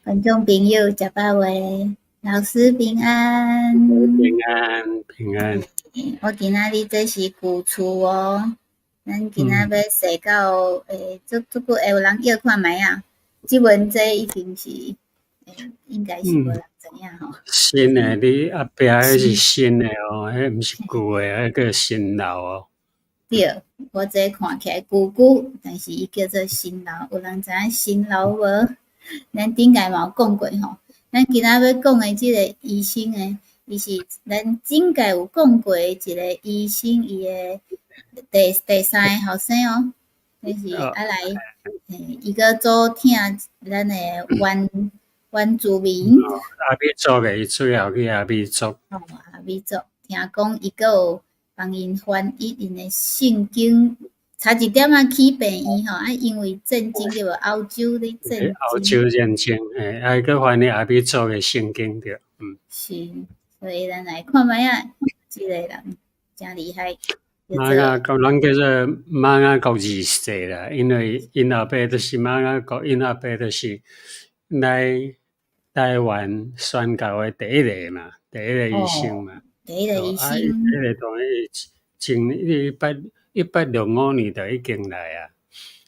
觀眾朋友，食飽未？老師平安。平安平安。我今仔日這是舊厝哦，咱今仔欲踅到欸，足足久會有人約看覓啊？這文這已經是欸，應該是無人知影吼。新的，你後壁彼是新的哦，彼毋是舊的，彼叫新樓哦。對，我這看起來舊舊，但是伊叫做新樓，有人知影新樓無？咱頂屆嘛有講過吼。咱今仔欲講的這个醫生呢，伊是咱頂屆有講過的一个醫生，伊的第三个後生哦，這是啊來，欸，伊閣做疼咱的原住民。阿美族的，伊主要去阿美族。哦，阿美族，聽講伊閣有幫𪜶翻譯𪜶的聖經，差一點仔去病院吼，啊，因為戰爭對無？歐洲咧戰爭。歐洲戰爭，欸，啊，伊閣翻譯阿美族的聖經對，嗯。是，所以咱來看覓仔，這个人誠厲害。瑪雅國，人叫做瑪雅國二世啦，因為𪜶後爸就是瑪雅國，𪜶後爸就是來台灣宣教的第一个嘛，第一个醫生嘛。第一个醫生。啊，伊彼个當然前1865年就已經來啊，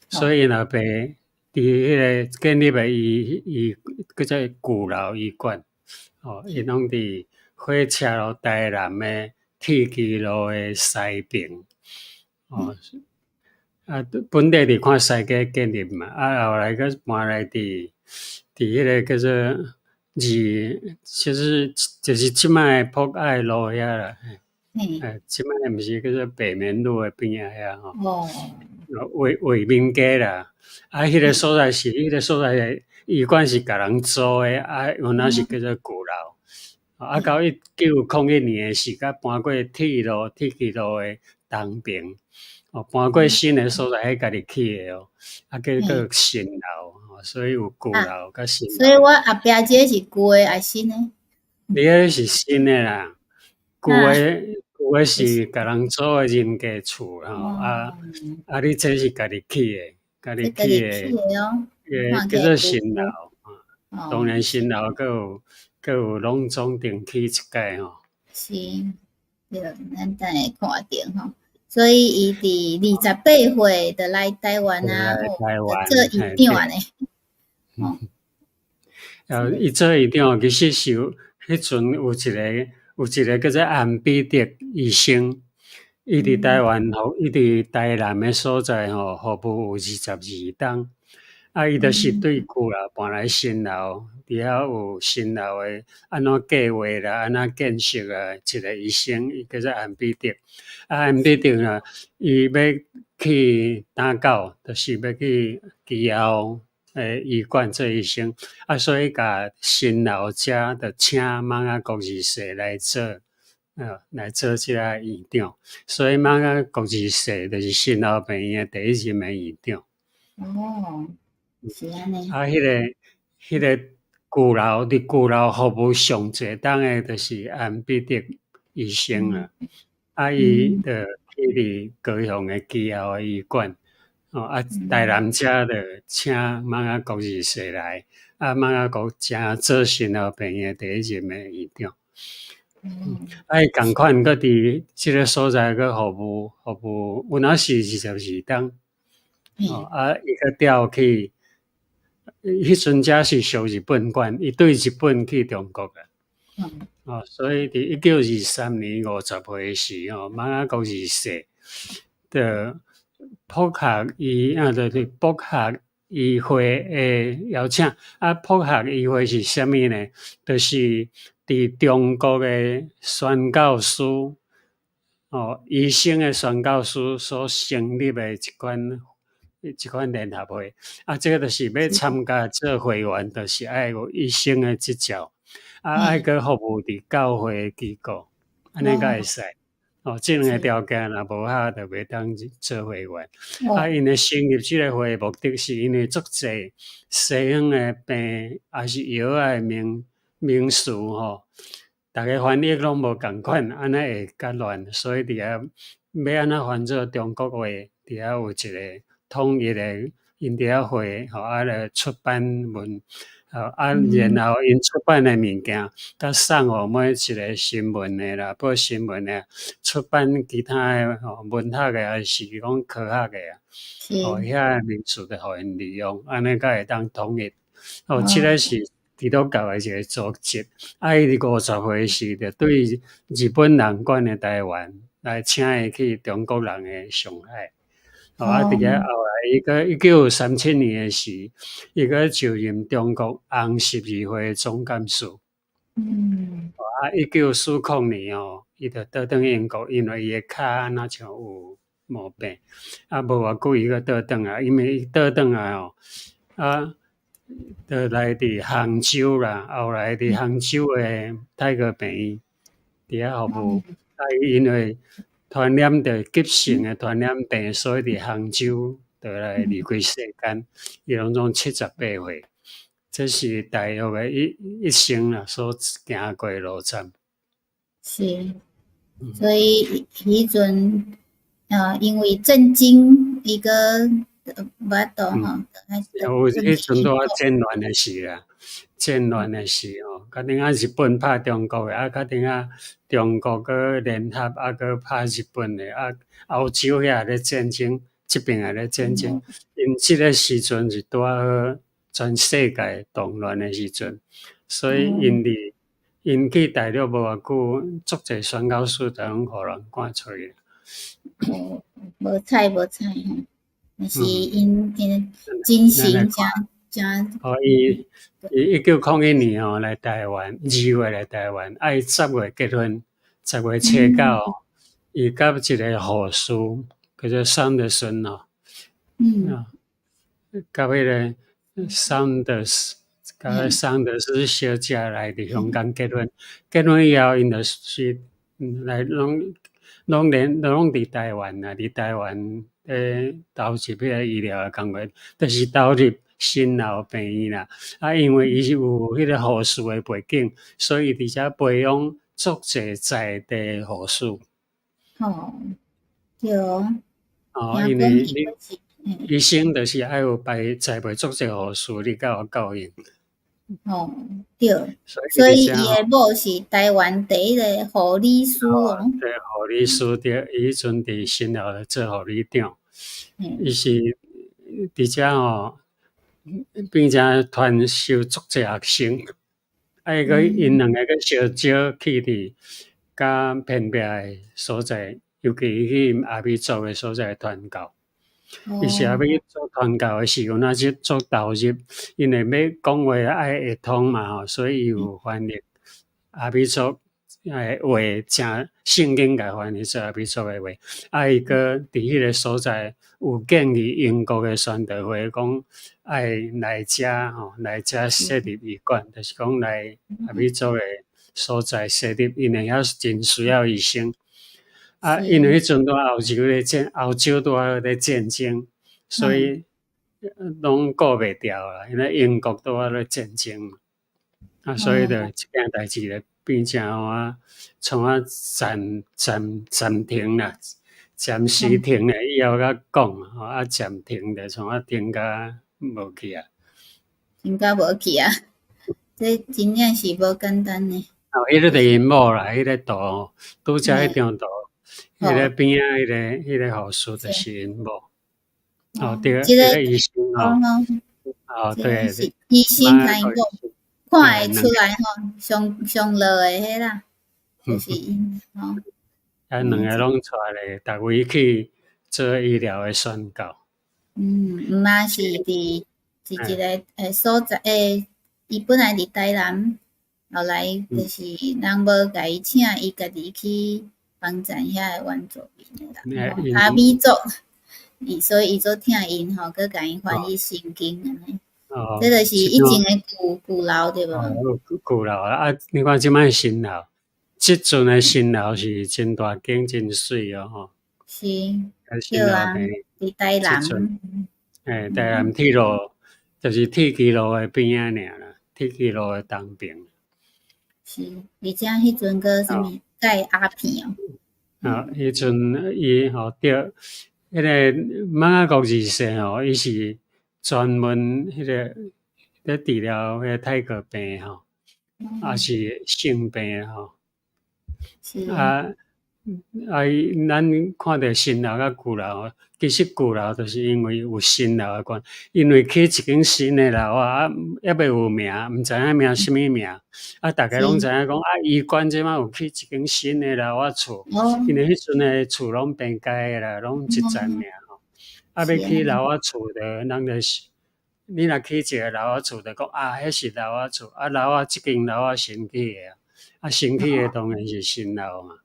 所以𪜶後爸佇彼个建立的醫叫做舊樓醫館，哦，𪜶攏佇火車路台南的鐵支路的西爿，哦，啊，本地佇看西街建立嘛，啊，後來閣搬來佇彼个叫做二，就是這擺的博愛路遐啦，欸，這擺毋是叫做北門路的邊仔遐吼。哦。衛民街啦，啊，彼个所在的醫館是共人租的，啊，有若是叫做舊樓。啊，到1901年的時，才搬過鐵支路的東爿，哦，搬過新的所在，彼家己起的哦，啊，叫做新樓，所以有舊樓佮新樓。所以我後壁這個是舊的抑新的？你彼個是新的啦，舊的是共人租的人家厝吼，啊啊，你這是家己起的，家己起的，个叫做新樓。當然新樓閣有攏總定起一屆吼。是，對，咱等下看著吼。所以伊佇28歲就來台灣啊，做院長呢。哦。啊，伊做院長其實是有彼陣有一个叫做安彼得醫生，伊佇台灣吼，伊佇台南的所在吼，服務有22冬。啊，伊就是對舊樓搬來新樓，佇遐有新樓的按怎計劃啦，按怎建設啊，一个醫生，伊叫做安彼得。啊，安彼得啊，伊欲去打狗，就是欲去基奧的醫館做醫生，啊，所以共新樓遮就請瑪雅國二世來做，來做這个院長。所以瑪雅國二世就是新樓病院的第一任的院長。哦，是按呢。啊，彼个舊樓佇舊樓服務上濟冬的，就是安彼得醫生啊。啊，伊就去佇高雄的基奧的醫館，哦，啊，台南遮就請瑪雅國二世來，啊，瑪雅國正做新樓病院的第一任的院長。啊，伊仝款閣佇這个所在閣服務，有若是22冬。哦，啊，伊閣調去，彼陣遮是屬日本管，伊對日本去中國啊。哦，所以佇1923年50歲時吼，瑪雅國二世就博學醫啊，就是博學醫會的邀請。啊，博學醫會是啥物呢？就是佇中國的宣教師，哦，醫生的宣教師所成立的一款聯合會。啊，這个就是欲參加做會員，就是愛有醫生的執照，啊，愛閣服務佇教會機構，按呢才會使。哦，這兩个條件若無合，就袂當做會員。啊，𪜶的成立這个會的目的，是因為足濟西方的病，抑是藥仔的名詞吼，逐个翻譯攏無仝款，按呢會較亂，所以佇遐欲按怎翻做中國話，佇遐有一个統一的 𪜶佇遐畫吼，啊來出版文，啊，然後𪜶出版的物件，佮送予每一个新聞的啦，報新聞的，出版其他的吼文學的，抑是講科學的啊，哦，遐个名詞就予𪜶利用，按呢才會當統一。哦，這个是基督教的一个組織。啊，伊佇50歲時，就對日本人管的台灣來請伊去中國人的上海。哦，啊，佇遐後來，伊閣1937年的時，伊閣就任中國紅十字會總幹事。啊，1940年哦，伊就倒轉英國，因為伊的跤若像有毛病，啊，無偌久伊閣倒轉來，因為伊倒轉來哦，啊，就來佇杭州啦，後來佇杭州的泰國病院佇遐服務，啊，因為傳染著急性的傳染病，所以佇杭州就來離開世間，伊攏總78歲，這是大約的一生啦，所行過的路程。是，所以彼陣啊，因為戰爭，伊閣無法度吼。有彼陣拄仔戰亂的時啦，戰亂的時吼，較頂仔日本拍中國的，啊，較頂仔中國閣聯合，啊，閣拍日本的，啊，歐洲遐咧戰爭，這邊也咧戰爭，𪜶這个時陣是拄仔好全世界動亂的時陣，所以𪜶佇𪜶去大陸無偌久，足濟宣教師就攏予人趕出去。哦，無彩無彩吼，但是𪜶𪜶精神誠誠。哦，伊伊1901年吼來台灣，2月來台灣，啊，伊10月結婚，10月初九，伊佮一个護士叫做桑德森哦，佮彼个桑德斯，佮桑德斯小姐來佇香港結婚，結婚以後，𪜶就是來攏攏連攏佇台灣啊，佇台灣咧投入彼个醫療的工作，就是投入新老病院啦。啊，因為伊是有彼个護士的背景，所以佇遮培養足濟在地護士。哦，對。哦，因為你醫生就是愛有培栽培足濟護士，你才有夠用。哦，對，所以伊的某是台灣第一个護理師哦。對，護理師對，伊彼陣佇新老做護理長，伊是佇遮吼，變成傳授足濟學生，啊，伊閣𪜶兩个閣相招去佇較偏僻的所在，尤其去阿美族的所在傳教。伊是抑欲做傳教的時陣，若是做投入，因為欲講話愛會通嘛吼，所以伊有翻譯阿美族的話，誠聖經共翻譯做阿美族的話。啊，伊閣佇彼个所在有建議英國的宣道會講愛來遮吼，來遮設立醫館，就是講來阿美族的所在設立，因為遐真需要醫生。啊，因為彼陣拄歐洲咧戰，歐洲拄仔咧戰爭，所以攏顧袂牢啦。因為英國拄仔咧戰爭，啊，所以就這件代誌就變成啊，創啊暫暫暫停啦，暫時停咧，以後才講，啊，暫停就創啊停甲無去啊，停甲無去啊，這真正是無簡單呢。哦，彼个就是𪜶某啦，彼個圖，拄才彼張圖。彼个邊仔彼個護士就是𪜶某。哦，對，這個醫生哦，哦對，醫生共𪜶某，看會出來吼，上上老的彼啦，就是𪜶吼。啊，兩個攏帶咧，逐位去做醫療的宣教。嗯，毋嘛是佇是一个所在，伊本來佇台南，後來就是人無共伊請，伊家己去幫贊遐个原住民的人，阿美族，伊所以伊足疼𪜶吼，閣共𪜶翻譯聖經按呢。哦，這就是以前的舊舊樓對無？舊樓啊，你看這擺新樓，這陣的新樓是真大間真媠哦吼。是，對啊，佇台南。欸，台南鐵路就是鐵岐路的邊仔爾啦，鐵岐路的東邊。是，而且彼陣閣啥物蓋鴉片哦。啊，彼陣伊吼對，彼個瑪雅國二世吼，伊是專門彼個咧治療彼個泰國病吼，抑是性病吼。啊啊！咱看著新樓佮舊樓，其實舊樓就是因為有新樓的關，因為起一間新的樓啊，猶未有名，毋知影名啥物名，啊，逐家攏知影講啊，醫館這擺有起一間新的樓仔厝，因為彼陣的厝攏平蓋的啦，攏一層爾吼，啊，欲起樓仔厝的，人就是，你若起一个樓仔厝，就講啊，彼是樓仔厝，啊，樓仔這間樓仔新起的，啊，新起的當然是新樓嘛。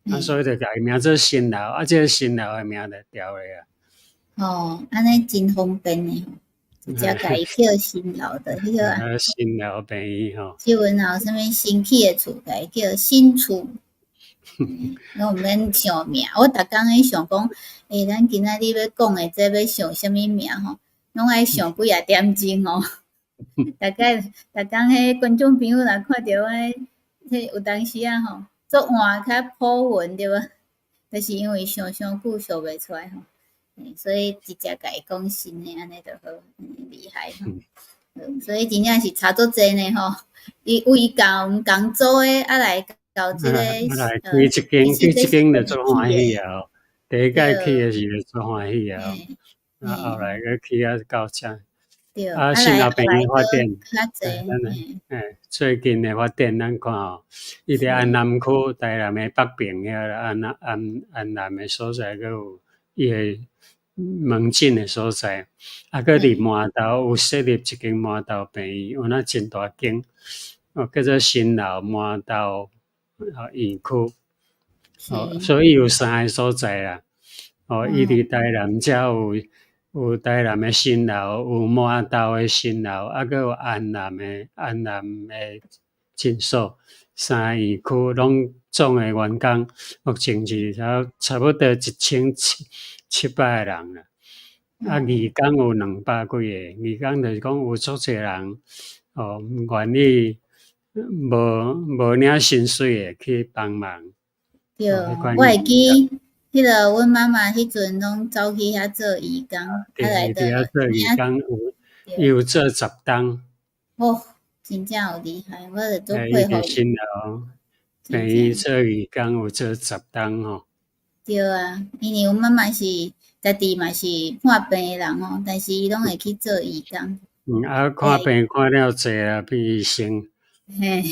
啊，所以就共伊名做新樓，啊，這个新樓的名就調咧啊。哦，按呢真方便的吼，直接共伊叫新樓就彼個啊。新樓病院吼。這陣若有啥物新起的厝，共伊叫新厝。攏毋免想名，我逐工咧想講，欸，咱今仔日欲講的這欲想啥物名吼，攏愛想幾仔點鐘哦。大概逐工彼觀眾朋友若看著我，彼有當時啊吼，做換較普文對無？就是因為想傷久想袂出來吼，所以直接共伊講新的按呢就好，厲害吼。所以真正是差足濟呢吼，伊為共共組的啊來到這个，來開一間，去這間就足歡喜啊！第一擺去的時就足歡喜啊！啊，後來閣去啊到遮。啊，新樓病院發展，最近的發展，咱看吼，伊佇安南區台南的北爿遐，安南安安南的所在，閣有伊的門診的所在，啊，閣佇饃頭有設立一間饃頭病院，有那真大間，哦，叫做新樓饃頭院區，哦，所以有三个所在啦，哦，伊佇台南遮有台南的新樓，有饃頭的新樓，啊，閣有安南的診所，三個院區攏總的員工，目前是差不多1700個人啦。啊，義工有200幾個，義工就是講有足濟人哦，願意無領薪水的去幫忙。對，我會記。彼个阮媽媽彼陣攏走去遐做義工，啊來佇遐做義工有，伊有做10冬。哦，真正有厲害，我就足佩服。伊佇新樓病院做義工有做十冬吼。對啊，因為阮媽媽是家己嘛是看病的人吼，但是伊攏會去做義工。嗯，啊，看病看了濟啊，變醫生。嘿，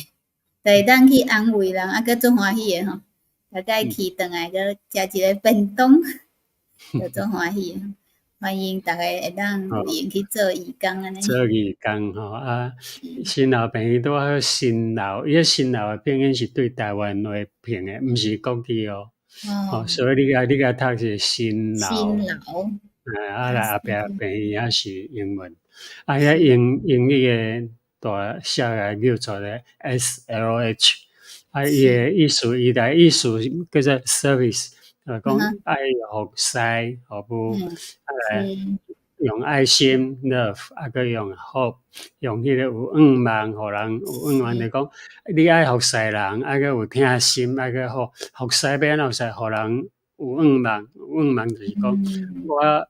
就會當去安慰人，啊，閣足歡喜的吼。大概去轉來閣食一个便當，就足歡喜。歡迎逐家會當有閒去做義工按呢。做義工吼啊，新樓病院拄好新樓，伊个新樓的拼音是對台灣話拼的，毋是國語哦。哦，所以你共讀是新樓。新樓。啊，來後壁病院也是英文，啊，遐英語的大寫來叫做咧 SLH。啊，伊的意思，伊的意思叫做 service，就講愛服侍服務，啊來用愛心 love，啊閣用 hope，用彼個有願望，予人有願望就講，你愛服侍人，啊閣有疼心，啊閣服侍欲按怎服侍，予人有願望，有願望就是講，我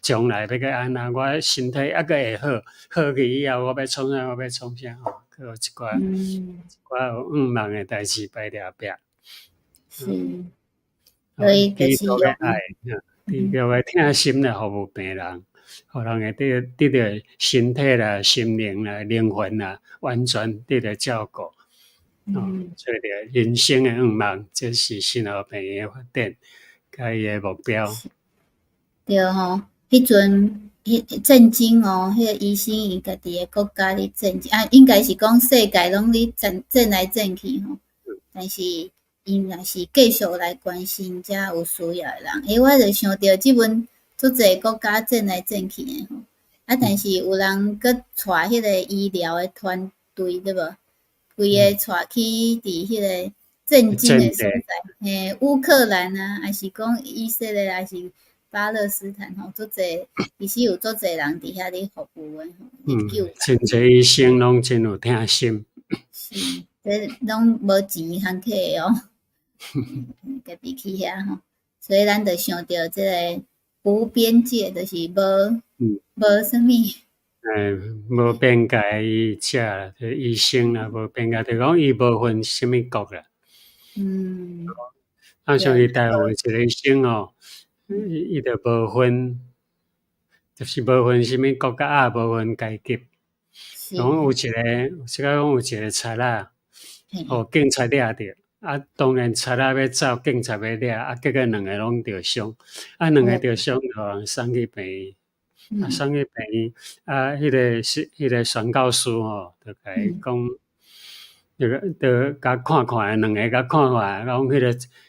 將來欲閣按怎，我身體猶閣會好，好去以後我欲創啥，我欲創啥吼，閣有一寡一寡有願望的代誌擺佇後壁。是，所以就是用愛，用的疼心來服務病人，予人會得著身體啦、心靈啦、靈魂啦，完全得著照顧。哦，所以人生的願望，這是新樓病院的發展，佮伊的目標。對吼，彼陣彼戰爭哦，彼個醫生伊家己的國家咧戰爭，啊，應該是講世界攏咧戰戰來戰去吼，但是伊若是繼續來關心遮有需要的人。欸，我就想著這陣足濟國家戰來戰去的吼，啊，但是有人閣帶彼個醫療的團隊對無？規个帶去佇彼個戰爭的所在，嘿，烏克蘭啊，抑是講以色列，抑是巴勒斯坦吼，足濟，其實有足濟人佇遐咧服務的吼，咧救。真濟醫生攏真有疼心。是，這攏無錢通客的哦，家己去遐吼，所以咱就想著這个無邊界，就是無無啥物。欸，無邊界的醫者啦，就醫生啦，無邊界，就講伊無分啥物國啦。啊，像佇台灣一個醫生吼，伊就無分，就是無分啥物國家，也無分階級。講有一個，這個講有一個賊仔，予警察掠著，啊，當然賊仔欲走，警察欲掠，啊，結果兩个攏著傷，啊，兩个著傷，就予人送去病院，啊，送去病院，啊，彼个是彼个宣教師吼，就共伊講，就就共看看，兩个共看看，講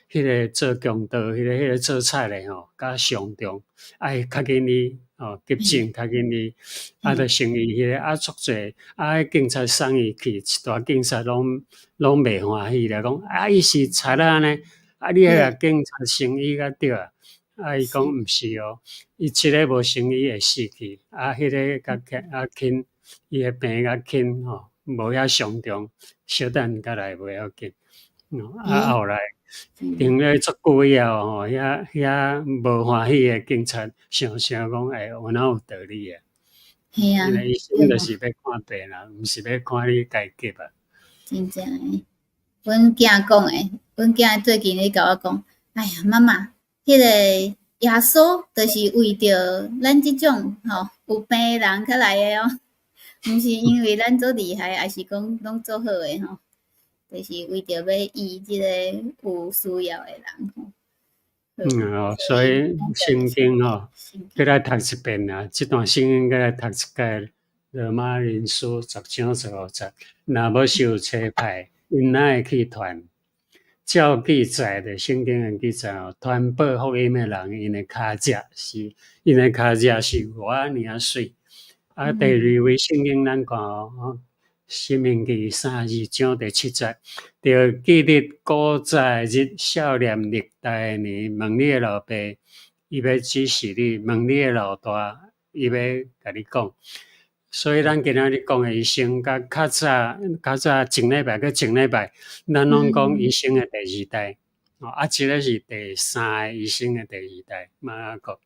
彼个做強盜，彼个做賊的吼，較傷重，愛較緊醫，吼，急診較緊醫，啊，就先醫彼个，啊，足濟，啊，彼警察送伊去，一大警察攏袂歡喜啦，講啊，伊是賊仔呢，啊，你彼个警察先醫較對啊，啊，伊講毋是哦，伊這个無先醫會死去，啊，彼个較輕較輕，伊的病較輕吼，無遐傷重，小等才來袂要緊。啊，後來停了足久以後吼，遐無歡喜的警察想想講，欸，有哪有道理啊？嘿啊，因為醫生就是欲看病啦，毋是欲看你階級啊。真正的，阮囝講的，阮囝最近咧共我講，哎呀，媽媽，彼個耶穌就是為著咱這種吼有病的人才來的哦，毋是因為咱足厲害，抑是講攏足好的吼，就是為著欲醫這个有需要的人吼。嗯哦，所以聖經吼，閣來讀一遍啊，這段聖經閣來讀一擺，羅馬人書10章15節，若無受差派，𪜶哪會去傳？照記載的聖經的記載哦，傳報福音的人，𪜶的跤跡是偌爾仔媠。啊，第二位聖經咱看哦，申命記32章第7節，著記得古早日少年歷代年，問你的老爸，伊欲指示你；問你的老大，伊欲共你講。所以咱今仔日講的醫生，佮較早較早前禮拜佮前禮拜，咱攏講醫生的第二代，哦，啊，這个是第三個醫生的第二代，馬雅各，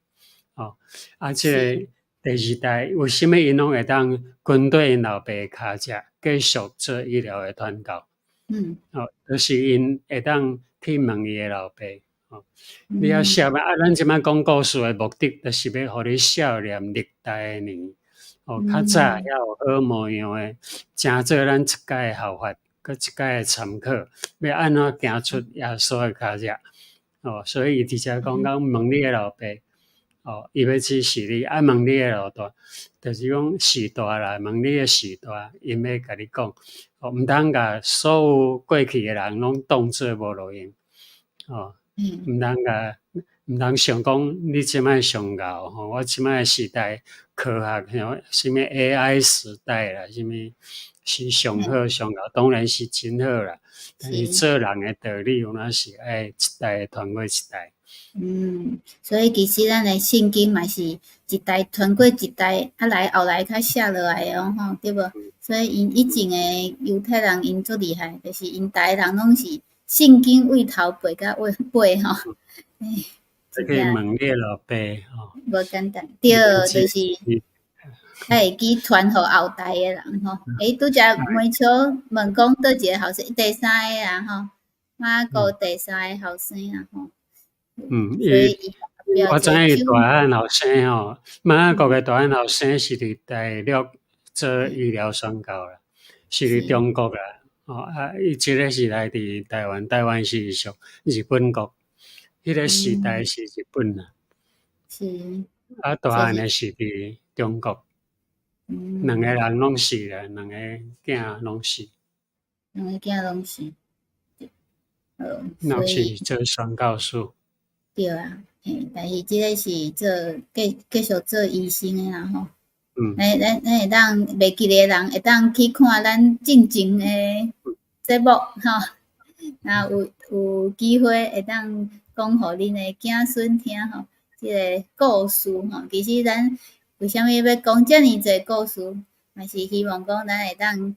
哦，啊，這个第二代為啥物𪜶攏會當跟綴𪜶老爸的跤跡，繼續做醫療的傳教？哦，就是𪜶會當去問伊的老爸，哦，你要寫啊，咱這擺講故事的目的，就是欲予你少年歷代的年。哦，較早遐有好模樣的，成做咱一屆的效法，閣一屆的參考，欲按怎行出耶穌的跤跡？哦，所以伊佇遮講講問你的老爸，哦，伊欲指示你，啊問你的老大，就是講序大啦，問你的序大，𪜶欲共你講，哦，毋通共所有過去的人攏當做無路用，哦，毋通想講你這擺上𠢕吼，我這擺時代科學像啥物 AI 時代啦，啥物是上好上𠢕，當然是真好啦。但是做人的道理，有哪是愛一代傳過一代。嗯，所以其實咱的聖經嘛是一代傳過一代，啊來後來較寫落來的哦，吼，對無？所以𪜶以前的猶太人𪜶足厲害，就是𪜶逐个人攏是聖經對頭背到尾背吼。這個問你的老爸吼，無簡單，對，就是愛會記傳予後代的人吼。欸，拄才梅秋問講佗一個後生，第三个啊吼，馬可第三个後生啊吼。嗯，伊我知影伊大漢後生吼，馬可的大漢後生是佇大陸做醫療宣教啦，是佇中國啦，哦啊，伊這个是來佇台灣，台灣是屬日本國，彼個時代是日本啦。啊，大漢的是佇中國。兩個人攏是啦，兩個囝攏是。兩個囝攏是。攏是做宣教士。對啊，嘿，但是這个是做繼續做醫生的啦吼。咱會當袂記得的人會當去看咱進前的節目吼，若有機會會當講予恁的囝孫聽吼，這个故事吼，其實咱為啥物欲講遮爾濟故事，嘛是希望講咱會當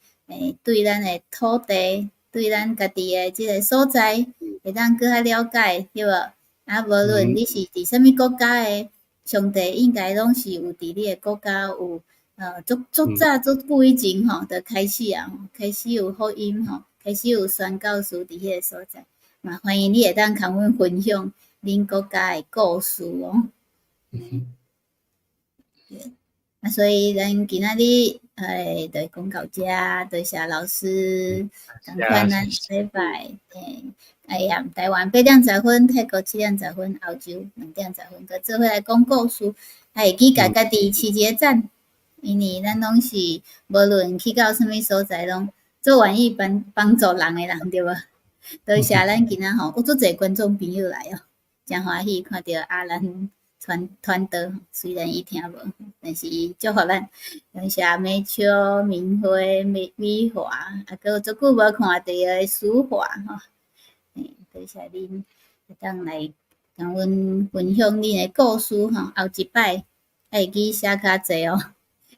對咱的土地，對咱家己的這个所在，會當閣較了解，對無？啊，無論你是佇啥物國家的，上帝應該攏是有佇你的國家有，足足早足久以前吼，就開始啊，開始有福音吼，開始有宣教師佇彼個所在，嘛歡迎你會當共阮分享恁國家的故事哦。啊，所以咱今仔日就講到遮，多謝老師，仝款咱禮拜，哎呀，台灣8點10分，泰國7點10分，澳洲2點10分，閣做伙來講故事。啊，會記共家己飼一個讚，因為咱攏是無論去到啥物所在，攏做願意幫幫助人的人，對無？多謝咱今仔吼，有足濟觀眾朋友來哦，誠歡喜看著阿蘭傳傳道，雖然伊聽無，但是伊祝福咱。多謝美秋、明輝、美美華，啊，閣有足久無看著的淑華吼，多謝恁會當來共阮分享恁的故事吼。後一擺愛會記寫較濟哦。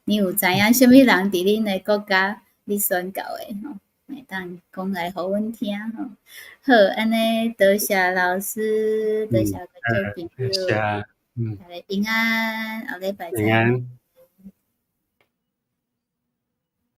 你有知影啥物人佇恁的國家咧宣教的吼？會當講來予阮聽吼。好，按呢多謝老師，多謝觀眾朋友。多謝，大家平安，後禮拜再平安。